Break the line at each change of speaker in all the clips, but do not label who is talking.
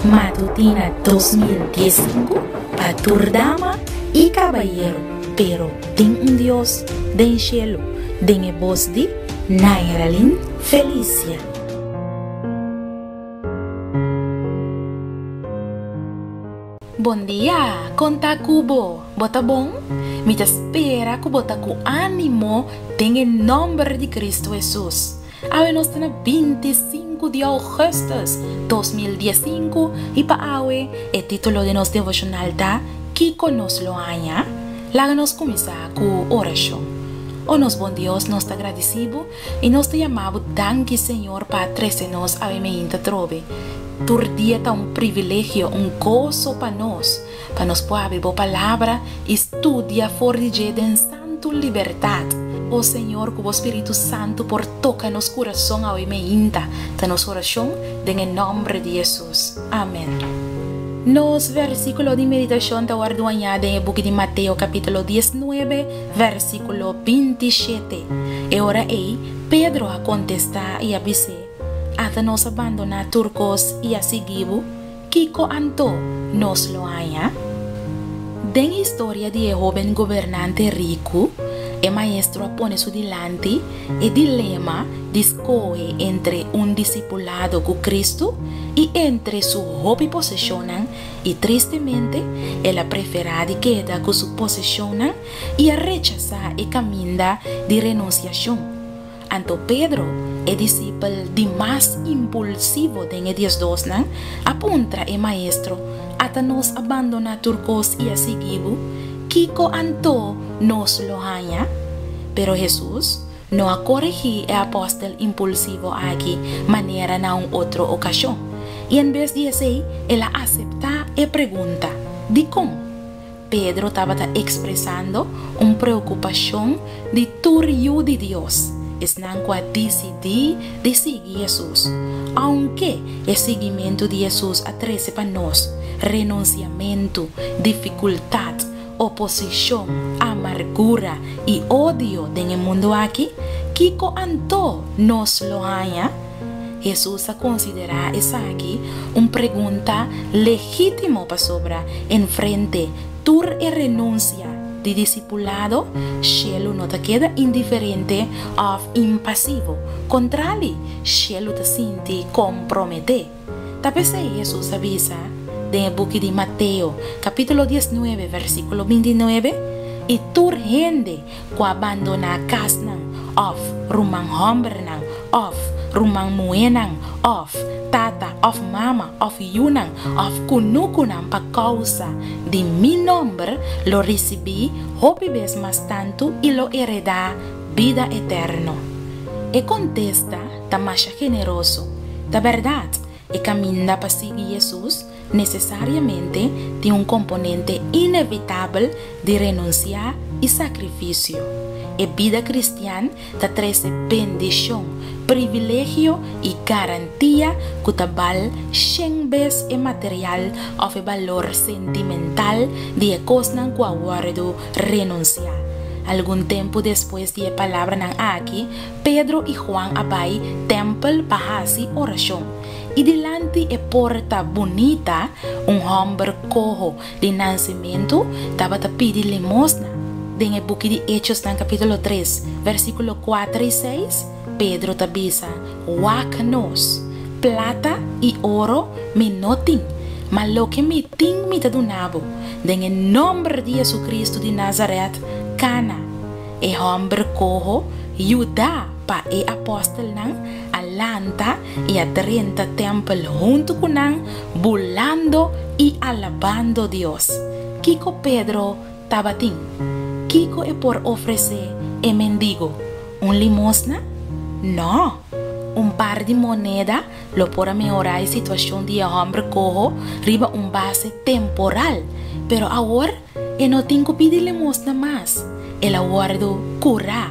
Matutina 2015 pa tur dama y cabayero, pero tin un Dios den cielo, den e bos di Nairalyn Felicia. Bon dia, kon ta ku bo? Bo ta bon? Mi ta spera ku bo ta ku ánimo den e nòmber di Kristu Hesus. Awe nos ta na 25 di ougùstùs 2015 i pa awe e título di nos devoshonal ta Kiko nos lo haña? Laga nos kuminsá ku orashon. O nos bon Dios, nos ta gradisí bo I nos ta yama bo danki, Señor, pa a trese nos awe meinta trobe. Tur dia ta un privilegio, un goso pa nos, pa nos por habri bo Palabra i studia for di dje den santu libertat. O Señor, ku bo Spiritu Santu por toka nos kurason awe meinta, ta nos orashon den e nòmber di Hesus. Amen. Nos versíkulo di meditashon ta wòrdu hañá den e buki di Mateo kapítulo 19, Versíkulo 27, E ora ei, Pedro a kontestá i a bis'é, Ata nos a bandoná tur kos i a sigui bo, kiko anto nos lo haña? Den historia di e hóben gobernante riku, e maestro a pone su dilanti e dilema di skohe entre un disipulado ku Kristu i entre su hopi poseshonnan i tristemente el a preferá di keda ku su poseshonnan i a rechasá e kaminda di renunsiashon. Anto Pedro, e disipel di mas impulsivo den e diesdosnan, a puntra e Maestro, Ata nos a bandoná tur kos i a sigui bo, kiko anto nos lo haña? Pero Hesus no a koregí e apòstel impulsivo aki manera na un otro okashon, i en bes di esei el a aseptá e pregunta. Dikon? Pedro tabata ekspresando un preokupashon di tur yu di Dios, esnan ku a disidí di sigui Hesus. Ounke e siguimentu di Hesus a trese pa nos renunsiamentu, difikultat, oposishon, amargura i odio den e mundu aki, kiko anto nos lo haña? Hesus a konsiderá esaki un pregunta legítimo pasobra enfrente tur e renunsia di disipulado, shelu no ta keda indiferente òf impasivo. Kontrali, shelu ta sinti komprometé. Ta p'esei Hesus a bisa den e buki di Mateo, kapítulo 19, versíkulo 29, I tur hende ku a bandoná kasnan òf ruman hòmbernan òf ruman muhénan òf tata òf mama òf yunan òf kunukunan pa kousa di mi nòmber lo risibí hopi bes mas tantu i lo heredá bida eterno. E kontesta ta masha generoso. Ta bèrdat, e kaminda pa sigui Hesus nesesariamente tin un komponente inevitabel di renunsiá i sakrifisio. E bida kristian ta trese bendishon, privilegio i garantia ku ta bal shen bes e material òf e balor sentimental di e kosnan ku a wòrdu renunsiá. Algun tempu despues di e palabranan aki, Pedro i Juan a bai tèmpel pa hasi orashon. I dilanti e porta bunita, un hòmber koho di nansementu tabata pidi limosna. Den e buki di Echosnan kapítulo 3, versíkulo 4 i 6, Pedro ta bisa, Wak nos! Plata i oro mi no tin, ma loke mi tin mi ta duna bo, den e nòmber di Jesucristo di Nazaret, kana! E hòmber koho yuda pa e apòstelnan a lanta i a drenta tèmpel huntu ku nan, bulando i alabando Dios. Kiko Pedro tabatin? Kiko e por ofresé e mendigo? Un limosna? Nò! Un par di moneda lo por a mehorá e situashon di e hòmber koho riba un base temporal, pero awor E no tin ku pidi limosna mas, el a wòrdu kurá.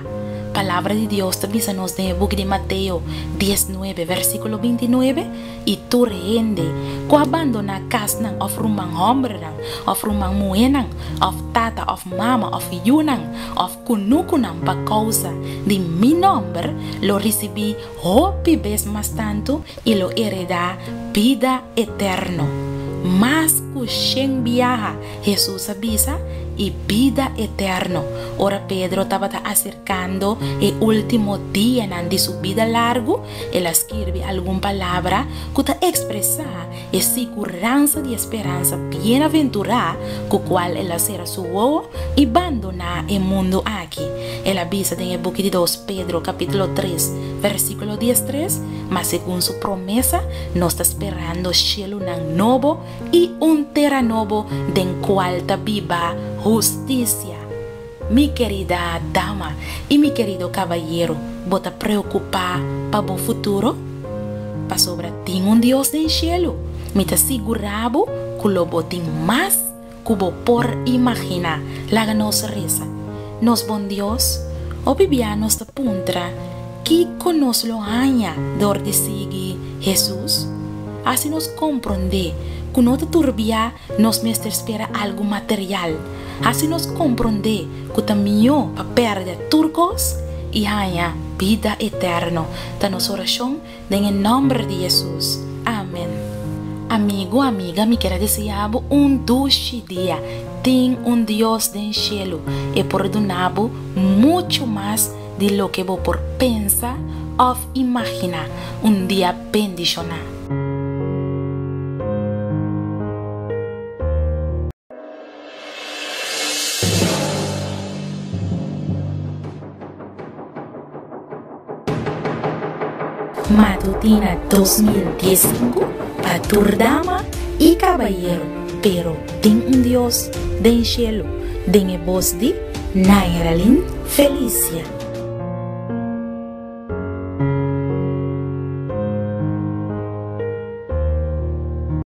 Palabra di Dios ta bisa nos den e buki di Mateo 19, versíkulo 29, I tur hende ku a bandoná kasnan òf ruman hòmbernan òf ruman muhénan òf tata òf mama òf yunan òf kunukunan pa kousa di mi nòmber lo risibí hopi bes mas tantu i lo heredá bida eterno. Mas ku shen biaha Hesus a bisa, i bida eterno. Ora Pedro tabata aserkando e último dianan di su bida largu, el a skirbi algun palabra ku ta ekspresá e siguransa di e speransa bienaventurá ku kual el a sera su wowo i bandoná e mundu aki. El a bisa den e buki di dos Pedro kapítulo tres, versíkulo diestres, Ma segun su promesa, nos ta sperando shelunan nobo i un tera nobo den kual ta biba hustisia. Mi kerida dama i mi kerido kabayero, bo ta preokupá pa bo futuro? Pasobra tin un Dios den shelu, mi ta sigurá bo ku lo bo tin mas ku bo por imaginá. Laga nos resa. Nos bon Dios, hopi bia nos ta puntra kiko nos lo haña dor di sigui Hesus. Hasi nos komprondé ku no ta tur bia nos mester spera algu material. Hasi nos komprondé ku ta mihó pa pèrdè tur kos i haña bida eterno. Ta nos orashon Den e nomber di Hesus. Amen. Amigo, amiga, mi kier a desea bo un dushi dia. Tin un Dios den shelu. E por duna bo mucho mas di loke bo por pensa of imagina. Un dia bendiciona. Matutina 2015 pa tur dama i kabayero, pero tin un Dios den shelu, den e bos di Nairalyn Felicia.